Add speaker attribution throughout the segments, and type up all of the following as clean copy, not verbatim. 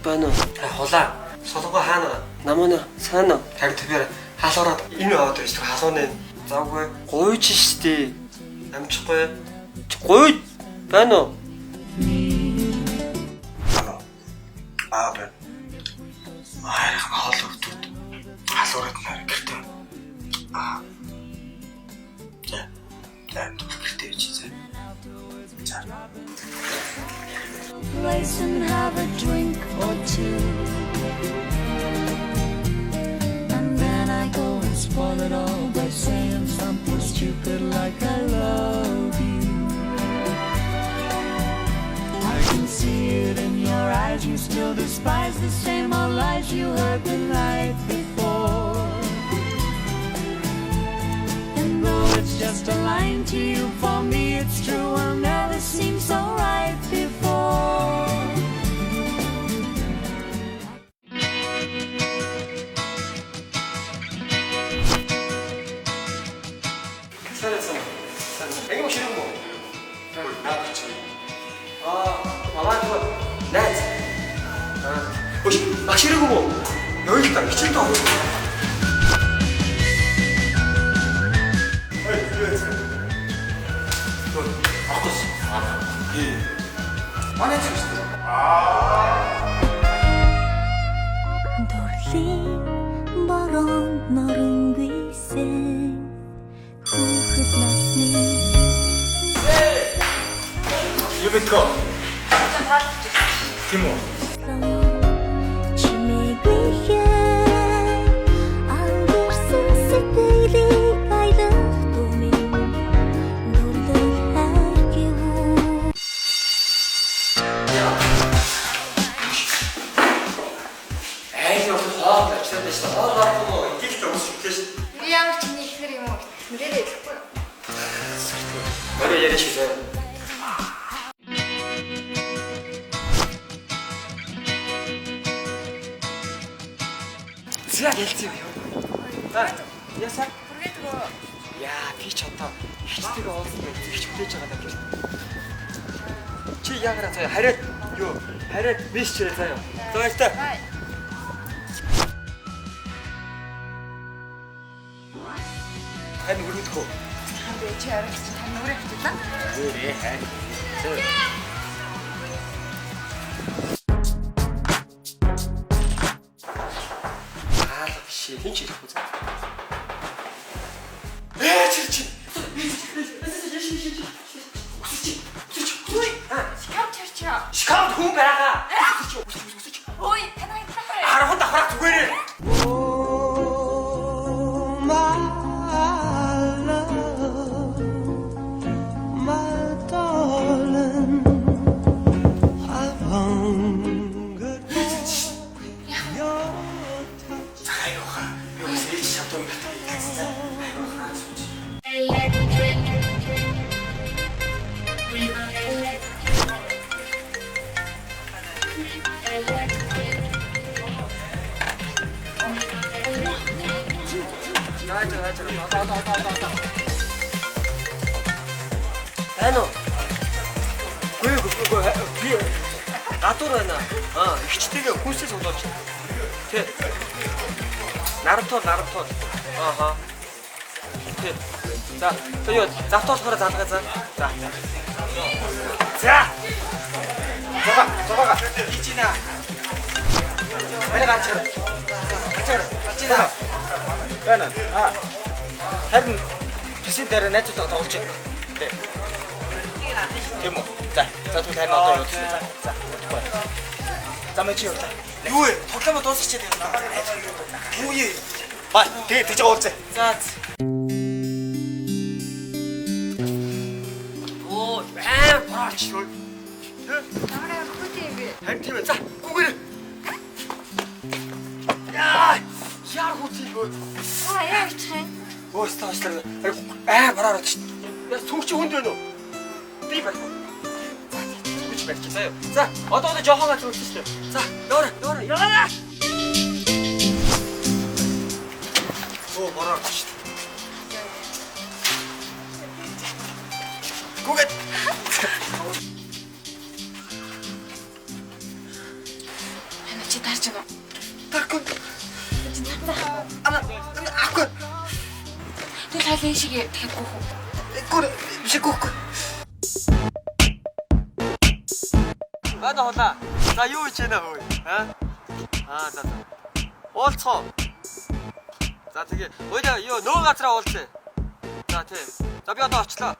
Speaker 1: Байна уу? Хулаа. Солонгоо хаана? Намуна сайн уу? Харин тэр халуураад энэ яваад байж халууны завгүй гуйж штэ. Амжихгүй. Гуй байна уу?
Speaker 2: Аа байна. Аа хоол өгдүүд. Халуураад нэр гэртээ. Аа. За. За гэртээ чи за. За.
Speaker 3: Place and have a drink or two. And then I go and spoil it all by saying something stupid like I love you. I can see it in your eyes, you still despise the same old lies you heard the night before. And though it's just a line to you, for me it's true, will never seem so right before.
Speaker 1: Сайн сайн. Сайн. Энийг ширэн мó.
Speaker 2: Наад чи.
Speaker 1: Аа, мамаа түр. Найз. Аа. Өш, багш ирээгүй мó? Ёйл та хичээлд орох.
Speaker 2: Ой, юу вэ? Төө, авахгүй. Ээ. Манай ч юм шүү дээ.
Speaker 3: Дүрлийн бороонд норон гүйсэн хүүхэд насны
Speaker 2: Юмэко. Тийм үү?
Speaker 3: Чимээгүй хэн ангирсан сэтгэлийг аялах түмэн нүрдэл хайр гэв.
Speaker 1: Айл явах хоол авчираад байсан. Хоол авахгүй мó? Ингээл л ус шүтлээ шүү.
Speaker 4: Би ямар чиний ихнэр юм уу? Нүрээрээ идэхгүй юу?
Speaker 1: Өөрөө яриа шүү заа. За хэлцээ юу. За, ясаа.
Speaker 4: Хүргээд өгөө.
Speaker 1: Яа, би ч одоо ихчтэйгээ уулзсан байх. Ихч хүлээж байгаа даа гэрт. Чи яагараа заяа хараад юу? Хараад мессежээрээ заяа. За баяртай.
Speaker 4: Бай.
Speaker 2: Харин өргөдөх үү?
Speaker 4: Хам би чи арай чи тань нүрээ авчихлаа.
Speaker 2: Зөө харин. Зөө.
Speaker 1: Хаалга биш ээ. Хин ч ирэхгүй заа. Ээ чи чи. Өсөж өсөж.
Speaker 4: Шкаф чарчаа.
Speaker 1: Шкаф хүн байгаа. Өсөж өсөж өсөж.
Speaker 4: Ой, танай хатаа.
Speaker 1: Арган давхрах зүгээрээ.
Speaker 5: Oh, my love, my darling, I've hungered for your touch.
Speaker 2: За айгууха. Би бас ээж чадвар юм байна. За айгууха сууч.
Speaker 1: За за за. Одоо одоо одоо одоо. Байна уу? Гүй гүй гүй би гадуур байна. Аа, ихчтэйгээ хүмүүсээ суулгаж. Тэ. Нарамтуул нарамтуул. Ааха. Тэ. За, за юу завтаа болохоор залгаа за. За. За.
Speaker 2: Зугаа, зугаага. Хийж ийна. Баяр ганцаар. Ганцаар. Хийж ийна. Байна. Аа. Харин писэн дээр найзуудаа тоглож байна. Тэ. Тийм үү? За. За тэгвэл харин одоо явуулчих. За. За. Удахгүй. За мэ чи явлаа.
Speaker 1: Юу вэ? Тоглоомоо дуусчихад байна. Юу юм?
Speaker 2: Бай. Тэгээ тэгж уулзъя.
Speaker 1: За. Оо, аа, борооч юу?
Speaker 4: Ямар амар хүүтэй юм бэ?
Speaker 1: Харин тийм ээ. За, гүгээрээ. Яа, яар хүүтэй юу?
Speaker 4: Аа, яа ичих юм?
Speaker 1: Өө, стаашлаа. Аа, бороо ороод шүү. Яа, сүг чи хүнд байна уу? Би барих. За, за, хүч барих заяа. За, одоо одоо жоохон гац үлдсэн шүү. За, яваарай, яваарай, яваарай. Оо, бороо ороод шүү. Гүгээд.
Speaker 4: Чи таарч байна уу?
Speaker 1: Тарахгүй.
Speaker 4: Чи за.
Speaker 1: Ана ахгүй.
Speaker 4: Тэгэл хойлоо ийшээ дахиад гүөх үү?
Speaker 1: Гүр биш гүхгүй. Бада хола. За юу хийж байна хөөе? Аа? Аа за за. Уулзах уу? За тэгээ. Хоёлаа юу нөө газараа уулзъя. За тий. За би одоо очлоо.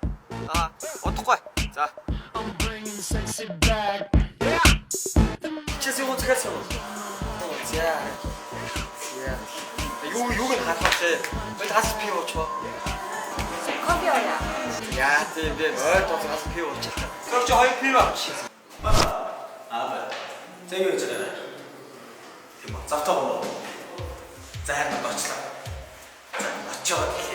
Speaker 1: Аа, удахгүй. За. Чээс юу захиалсан юм? За. За. Юу юуг нь харах вэ? Хоёул ганц пив уучих уу?
Speaker 4: Кофе ууя.
Speaker 1: Яа тийм бэ? Ойр тоос ганц пив уучих та. Тэр чи хоёр пив авчих.
Speaker 2: Аа. За юу хийж байгаа вэ? Тийм үү. Завтаа гоо. За харин очлаа. За очиод.